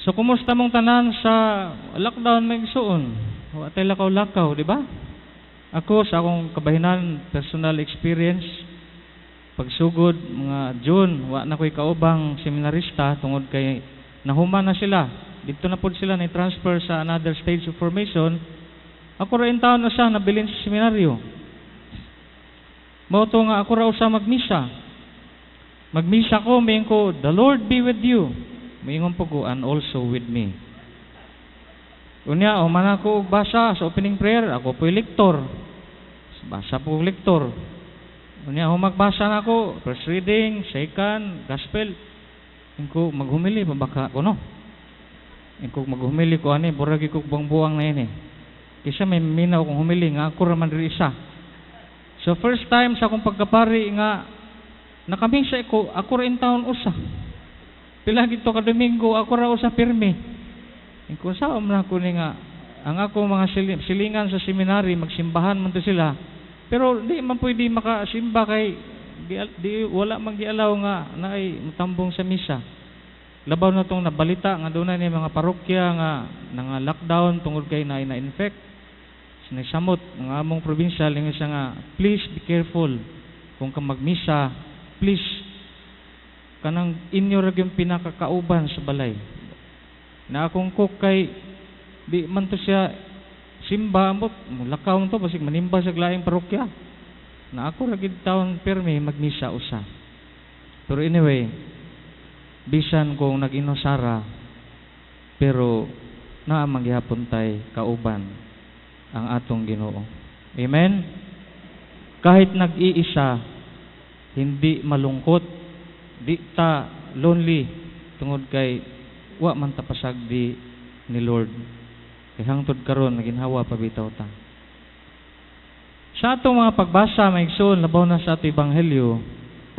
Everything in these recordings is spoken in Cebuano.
So kumusta mong tanan sa lockdown, mga igsuon? Wa tay lakaw-lakaw, di ba? Ako sa akong kabahinan, personal experience, pagsugod mga June, wa na ko'y kaubang seminarista tungod kay nahuman na sila. Dito na pod sila ni transfer sa another stage of formation. Ako ra intawon na siya nabilin sa seminaryo. Mao to nga ako ra usa magmisa. Magmisa ko, moingon ko, "The Lord be with you." Moingon po ko, "And also with me." Unya, human ako og basa sa opening prayer, ako po'y lector. Basa po og lector. Unya, magbasa na ako, first reading, second, gospel. Ingon ko, maghumili pa baka ko, no? Ingon ko, maghumili ko ani, burag ko buang-buang na ini. Kisa may minaw kong humili, nga ako ra man diri isa. So first time sa akong pagkapari nga nakamisa ko, ako ra intawon usa. Pila gito ka Domingo, ako ra usa pirmi. Kung sa man ako ni nga ang ako mga silingan sa seminary, magsimbahan man to sila. Pero di man pwede makasimba kay di wala man gialaw nga naay matambong sa misa. Labaw na tong nabalita nga dunay ni mga parokya nga nga lockdown tungod kay naay na-infect. Samot ang among provincial ingon siya nga, "Please be careful kung ka magmisa, please kanang inyo ra gyud pinakakauban sa balay." Na akong cook kay di man to siya simba, ambot mulakaw to, basig manimba sa laing parokya. Na ako ra gid taon pirmi magmisa usa. Pero anyway, bisan kung nag-inusara, pero naa man gihapon tay kauban ang atong Ginoo. Amen. Kahit nag-iisa, hindi malungkot, di ta lonely tungod kay wa man ta pasagdi ni Lord. Kay hangtod karon naginhawa pa bitaw ta. Sa atong mga pagbasa, mga igsoon, labaw na sa ato ebanghelyo,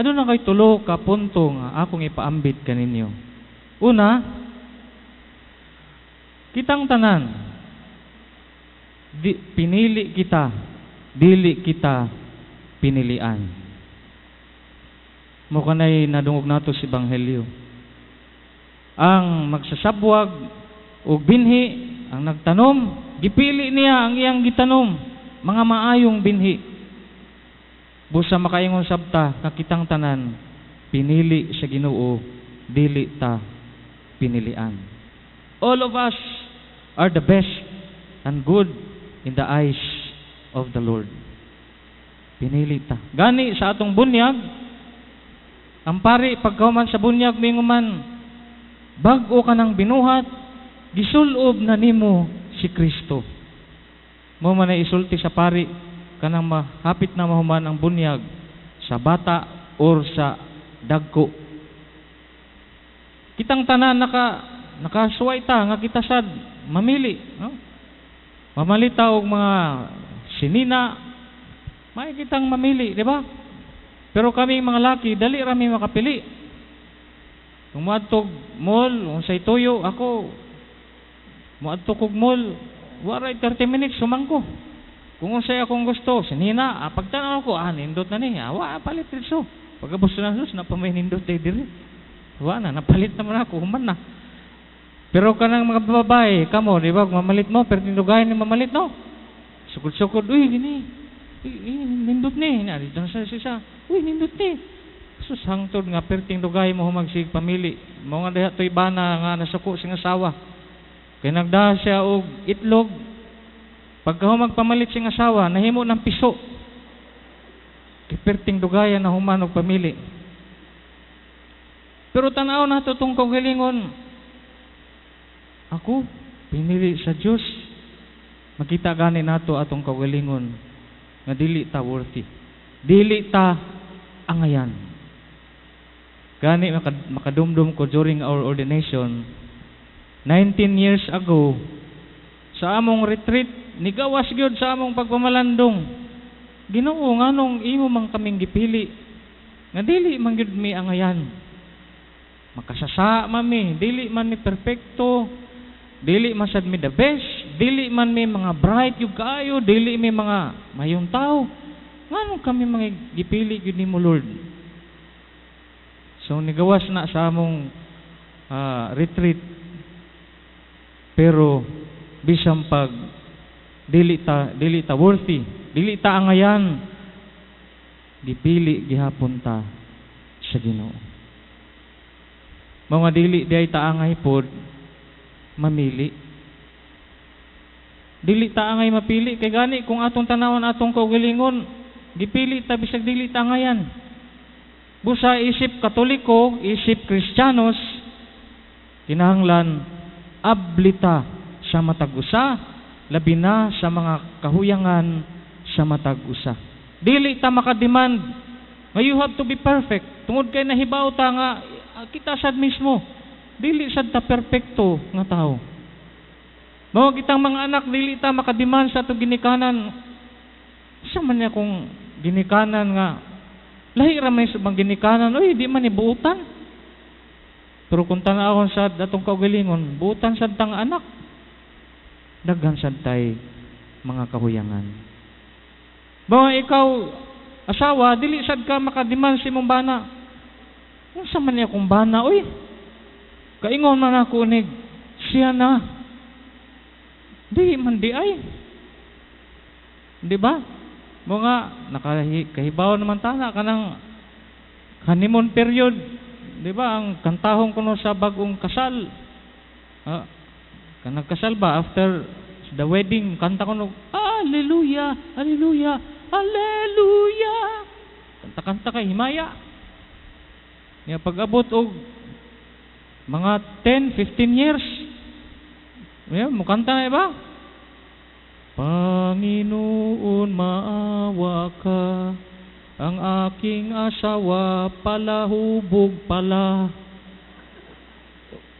aduna kay tulo ka punto nga akong ipaambit kaninyo. Una, kitang tanan di, pinili kita, dili kita pinilian. Mao kanay nadungog nato sa ebanghelyo. Ang magsasabwag og binhi, ang nagtanom, gipili niya ang iyang gitanom, mga maayong binhi. Busa makaingon sabta kakitang tanan pinili sa Ginoo, dili ta pinilian. All of us are the best and good in the eyes of the Lord. Pinili ta. Gani sa atong bunyag, ang pari pagkahuman sa bunyag mingon man, "Bag-o ka ng binuhat, gisulob na nimo si Kristo." Mao man ay isulti sa pari kanang mahapit na mahuman ang bunyag sa bata or sa dagko. Kitang tanan nakasuway ta nga kita sad mamili, no? Mamalita og mga sinina, may kitang mamili, di ba? Pero kami mga laki, dali ra mi makapili. Kung moadtog mall, unsay tuyo, ako moadto kog mall, waray 30 minutes human ko. Kung unsay akong gusto, sinina, pagtanaw ko, nindot na ni, wa palit dito. Pagabos na sus, napamay nindot day diri. Wa na, napalit naman ako, human na. Pero kanang mga babae, kamo, di ba, mamalit mo, pero tindugahin ni mamalit, no? Sukod-sukod, "Uy, gini, uy, nindot ni, na, dito na sa isa, uy, nindot ni." Sus, hangtod nga, perting dugay mo humagsig pamili. Mao nga diha to'y bana nga nasuko sing asawa. Kay nagdaha siya og itlog, pagka magpamalit sing asawa, nahimo ng piso. Kay perting dugayan na human og pamili. Pero tanaw nato tong kaugalingon. Ako, pinili sa Dios. Makita gani nato atong kaugalingon nga dili ta worthy. Dili ta angayan. Gani makadumdum ko during our ordination 19 years ago sa among retreat, nigawas gyud sa among pagpamalandong. "Ginoo, nganong imo man kaming gipili nga dili man gyud mi angayan? Makasasa man mi, dili man mi perpekto, dili man sad mi the best, dili man mi mga bright yung kaayo, dili mi mga mayong tao. Nganong kami mga gipili gyud nimo, Lord?" So nigawas na sa among retreat. Pero bisan pag dili ta worthy, dili ta angayan, gipili gihapon ta sa Ginoo. Mga dili diay ta angay pod mamili. Dili ta angay mapili kay gani kung atong tanawon atong kaugalingon, gipili ta bisag dili ta angayan. Busa isip Katoliko, isip Kristiyanos, kinahanglan ablita sa matag usa, labi na sa mga kahuyangan sa matag usa. Dili ta makademand nga you have to be perfect. Tungod kay nahibaw ta nga kita sad mismo dili sad ta perpekto nga tao. Mao kitang mga anak, dili ta makademand sa atong ginikanan. Sa man niya kung ginikanan nga lahi ra man sa ubang ginikanan, oy, di man ni buutan. Pero kung tan-awon sa atong kaugalingon, buutan sad tang anak. Daghan sad tay mga kahuyangan. Bawa ikaw asawa, dili sad ka makademand sa imong bana. Unsa man niya akong bana, oy? Kaingon man ako unig, siya na. Di man di ay. Di ba? Mga nakahibaw naman tana kanang honeymoon period, di ba? Ang kantahon kuno sa bagong kasal. Kanang kasal ba after the wedding, kanta kuno, "Hallelujah, hallelujah, hallelujah." Kanta-kanta kay himaya. Nya pag-abot og mga 10, 15 years, yeah, mukanta na iba. "Panginoon, maawa ka. Ang aking asawa, palahubog pala."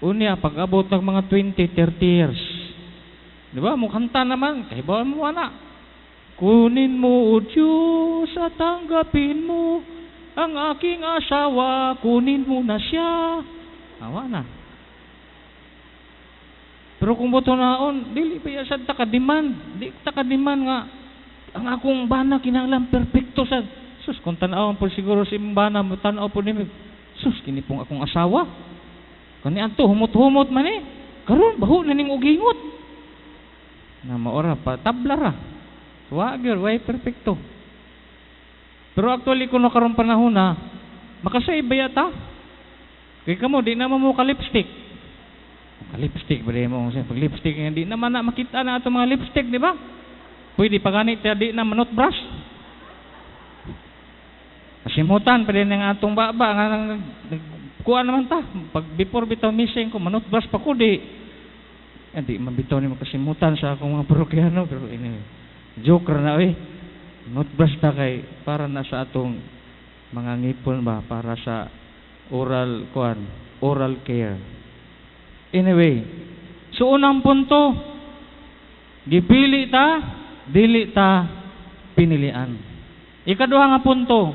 Unya, pag-abot ng mga 20, 30 years. Di ba? Mukanta naman. Kahibaw mo na. "Kunin mo, O Diyos, at tanggapin mo ang aking asawa, kunin mo na siya." Awa na. Pero kung buto naon, dili pa sad ta ka-demand. Di ta ka-demand nga ang akong bana kinahanglan perpekto sa. Sus, kung tan-awon po siguro si imong bana mo, tan-aw po nimo. "Sus, kini pong akong asawa. Kani adto humot-humot man eh. Karon baho na ning ugingot." Na maora pa tabla ra. Wa gyud, way perpekto. Pero actually kuno karon panahon na makasay ba yata? Kay kamo di naman mo ka-lipstick. Ka-lipstick ba di mo pag lipstick nga di naman na makita na ato mga lipstick, di ba? Pwede pa gani ta di na manot brush. Kasimutan pa din ang atong baba nga kuan naman ta. Pag before bitaw missing ko manot brush pa ko di. Di man bitaw ni makasimutan sa akong mga parokyano, pero anyway, joke ra na oy. Toothbrush ta kay para na sa atong mga ngipon ba, para sa oral kuan, oral care. Anyway, so unang punto, gipili ta, dili ta pinilian. Ikaduha nga punto,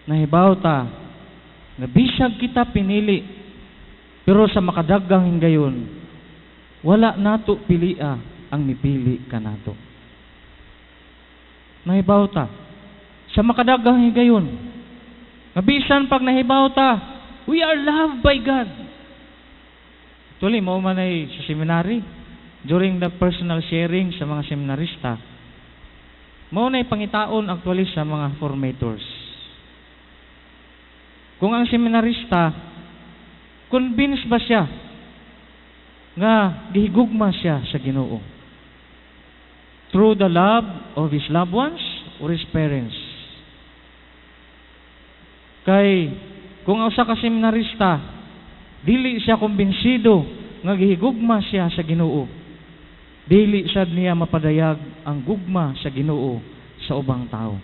nahibaw ta nga bisag kita pinili, pero sa makadagang hingayon, wala nato pilia ang mipili kanato. Nahibaw ta sa makadagang higayon nga bisan pag nahibaw ta, we are loved by God. Actually, mao man ay sa seminary, during the personal sharing sa mga seminarista, mao na pangitaon actually sa mga formators. Kung ang seminarista, convinced ba siya nga gihigugma siya sa Ginoo through the love of his loved ones or his parents? Kay kung ang usa ka seminarista dili siya kumbinsido nga gihigugma siya sa Ginoo, dili sad niya mapadayag ang gugma sa Ginoo sa ubang tao.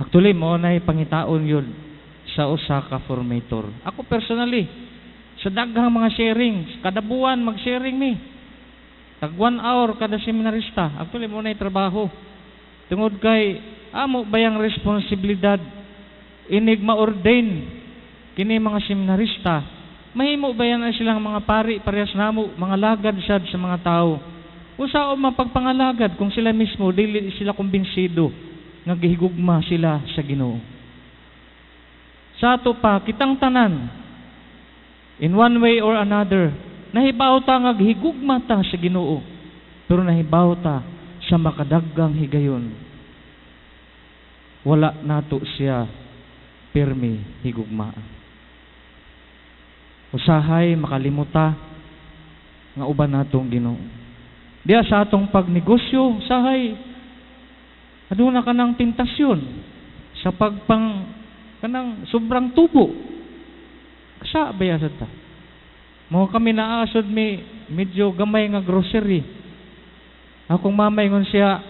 Actually, mao nay pangitaon yun sa usa ka formator. Ako personally, sa daghang mga sharing, kada buwan mag-sharing mi. Tag 1 hour kada seminarista. Actually, mao nay trabaho. Tungod kay amo bayang responsibilidad inig ma-ordain kini mga seminarista, mahimo ba yan ang silang mga pari parehas namo, mga lagad sad sa mga tao? Usa o mapagpangalagad kung sila mismo dili sila kumbinsido nga gihigugma sila sa Ginoo? Sa ato pa kitang tanan, In one way or another, nahibaw ta nga gihigugma ta sa Ginoo. Pero nahibaw ta sa makadagang higayon, wala nato siya pirmi higugmaa. Usahay makalimuta nga uban natong Ginoo. Diya sa atong pagnegosyo, usahay aduna ka ng tentasyon sa pagpang kanang sobrang tubo. Sa baya sad ta. Mo kami naasod mi medyo gamay nga grocery. Akong mama, ingon siya,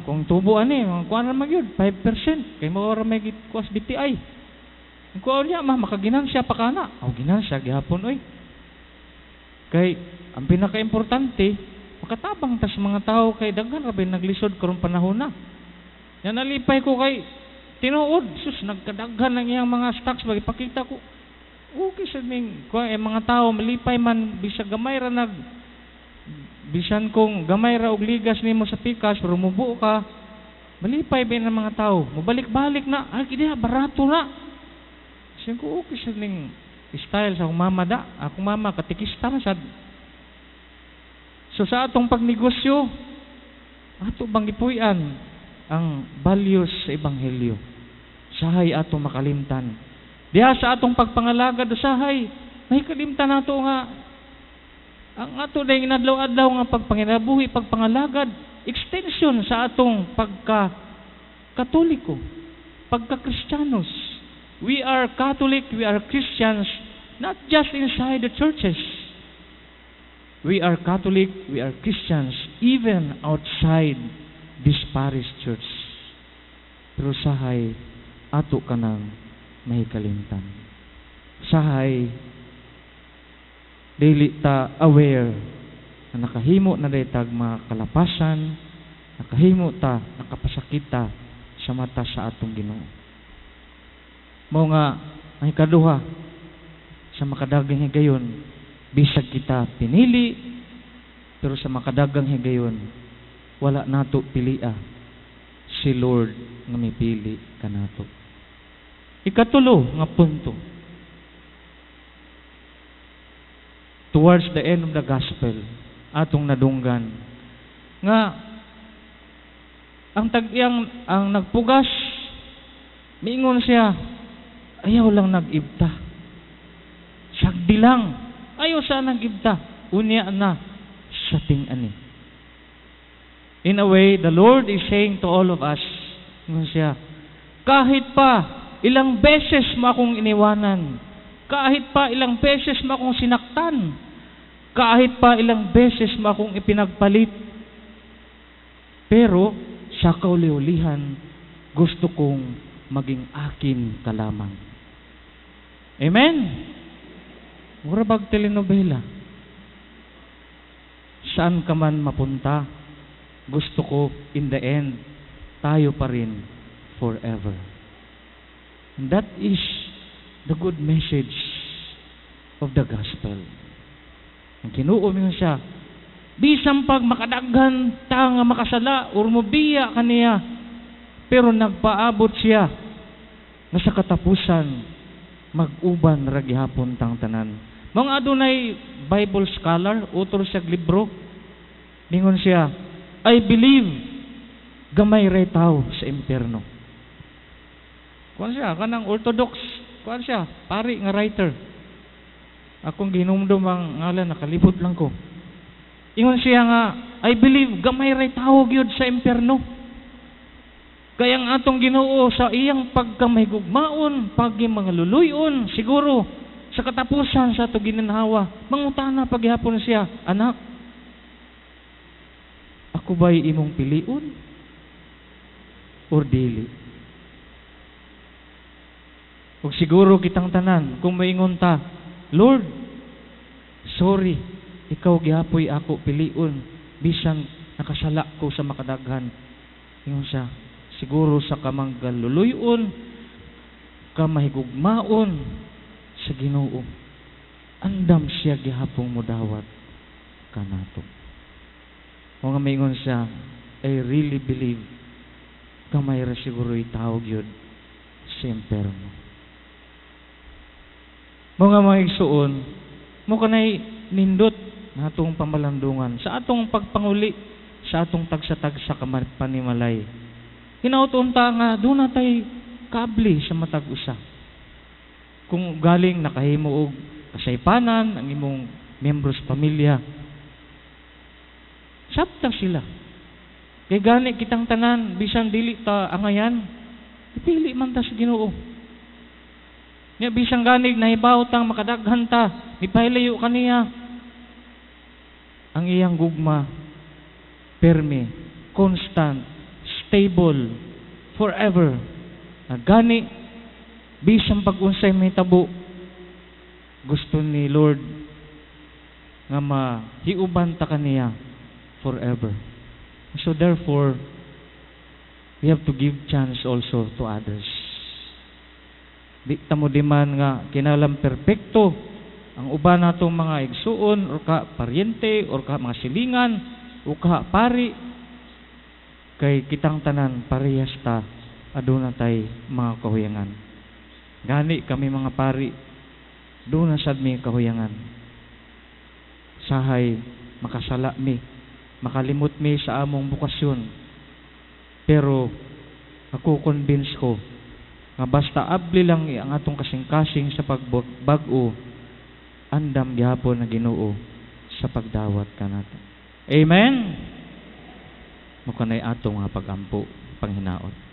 "Kung tubo ani, mga kuan ra man gyud, 5% kay mao ra may gikuas BPI." Kuan niya, "Ma, makaginansya pa kana." "Aw, ginansya gihapon oy." Kay ang pinakaimportante, makatabang tas mga tao kay daghan ra bay naglisod karong panahon na. Yan, nalipay ko kay tinuod, sus, nagkadaghan ang iyang mga stocks ba, ipakita ko. Okay sa ning kuan eh, mga tao malipay man bisag gamay ra nag bisan kung gamay ra og ligas nimo sa pikas pero mubuo ka, malipay ba ng mga tao, mobalik-balik na, "Ay, kini barato na." Siya ko, okay sa ning style sa akong mama da. Akong mama katekista na sad. So sa atong pagnegosyo, ato bang gipuy-an ang values sa ebanghelyo? Sahay ato makalimtan. Diha sa atong pagpangalagad, usahay may kalimtan nato nga ang ato na inadlaw-adlaw nga pagpanginabuhi, pagpangalagad, extension sa atong pagka Katoliko, pagka-Kristiyanos. We are Catholic, we are Christians, not just inside the churches. We are Catholic, we are Christians, even outside this parish church. Pero sahay, ato ka nang mahikalimtan. Sahay, dili ta aware na nakahimo na tag mga kalapasan, nakahimo ta, nakapasakit ta sa mata sa atong Ginoo. Mao nga ang ikaduha, sa makadagang higayon, bisag kita pinili, pero sa makadagang higayon, wala nato pilia, si Lord nga mipili kanato. Ikatulo nga punto. Towards the end of the gospel, atong nadunggan nga ang tag-iyang ang nagpugas, miingon siya, "Ayaw lang nag-ibta. Sagdi lang. Ayaw sa nag-ibta. Unya na sa ting-ani." In a way, the Lord is saying to all of us, ingon siya, "Kahit pa ilang beses mo akong iniwanan, kahit pa ilang beses mo akong sinaktan, kahit pa ilang beses mo akong ipinagpalit, pero sa kauli-ulihan, gusto kong maging akin ka lamang." Amen? Mura bag telenovela. Saan ka man mapunta, gusto ko in the end, tayo pa rin forever. And that is the good message of the gospel. Ang Ginoo mo siya, bisan pag makadaghan ta nga makasala or mobiya kaniya, pero nagpaabot siya nga sa katapusan mag-uban ra gihapon tang tanan. Mga adunay Bible scholar, author siya libro, ningon siya, "I believe gamay ray tao sa impyerno." Kuan siya, kanang Orthodox, kuan siya, pari nga writer. Akong ginumdum ang ngalan, nakalibot lang ko. Ingon siya nga, "I believe gamay ray tao gyud sa impyerno. Kaya ang atong Ginoo sa iyang pagkamahigugmaon, pagi mga luluyon, siguro sa katapusan sa ato gininhawa, mangutana paghapon siya, 'Anak, ako ba'y imong piliun or dili?'" Ug siguro kitang tanan, kung maingon ta, "Lord, sorry, ikaw gihapoy ako piliun, bisan nakasala ko sa makadaghan." Ingon siya, siguro sa kamanggaluluyon, kamahigugmaon sa Ginoo, andam siya gihapong mudawat kanato. O nga maingon siya, "I really believe gamay ra siguro tao gyud sa imperno." Mga igsuon, mao kanay nindot na atong pamalandungan sa atong pagpanguli sa atong tagsa-tagsa ka panimalay. Hinaot unta nga duna tay kaabli sa matag usa. Kung galing nakahimo og kasaypanan ang imong membros pamilya, sabta sila. Kay gani kitang tanan, bisan dili ta angayan, ipili man ta sa Ginoo. Nya bisan ganig nahibaw tang makadaghan ta, mipahilayo kaniya. Ang iyang gugma perme, constant, stable, forever. Na gani bisan pag unsay mahitabo, gusto ni Lord nga mahiuban ta kaniya forever. So therefore, we have to give chance also to others. Di ta mo demand nga kinahanglan perpekto ang uban natong mga igsuon or ka paryente or ka mga silingan o ka pari, kay kitang tanan parehas ta, aduna tay mga kahuyangan. Gani kami mga pari, duna sad mi kahuyangan. Sahay makasala mi, makalimot mi sa among bokasyon. Pero ako, convince ko nga basta abli lang ang atong kasing-kasing sa pagbag-o, andam gihapon na Ginoo sa pagdawat kanato. Amen. Mao kanay atong nga pagampo, panghinaot.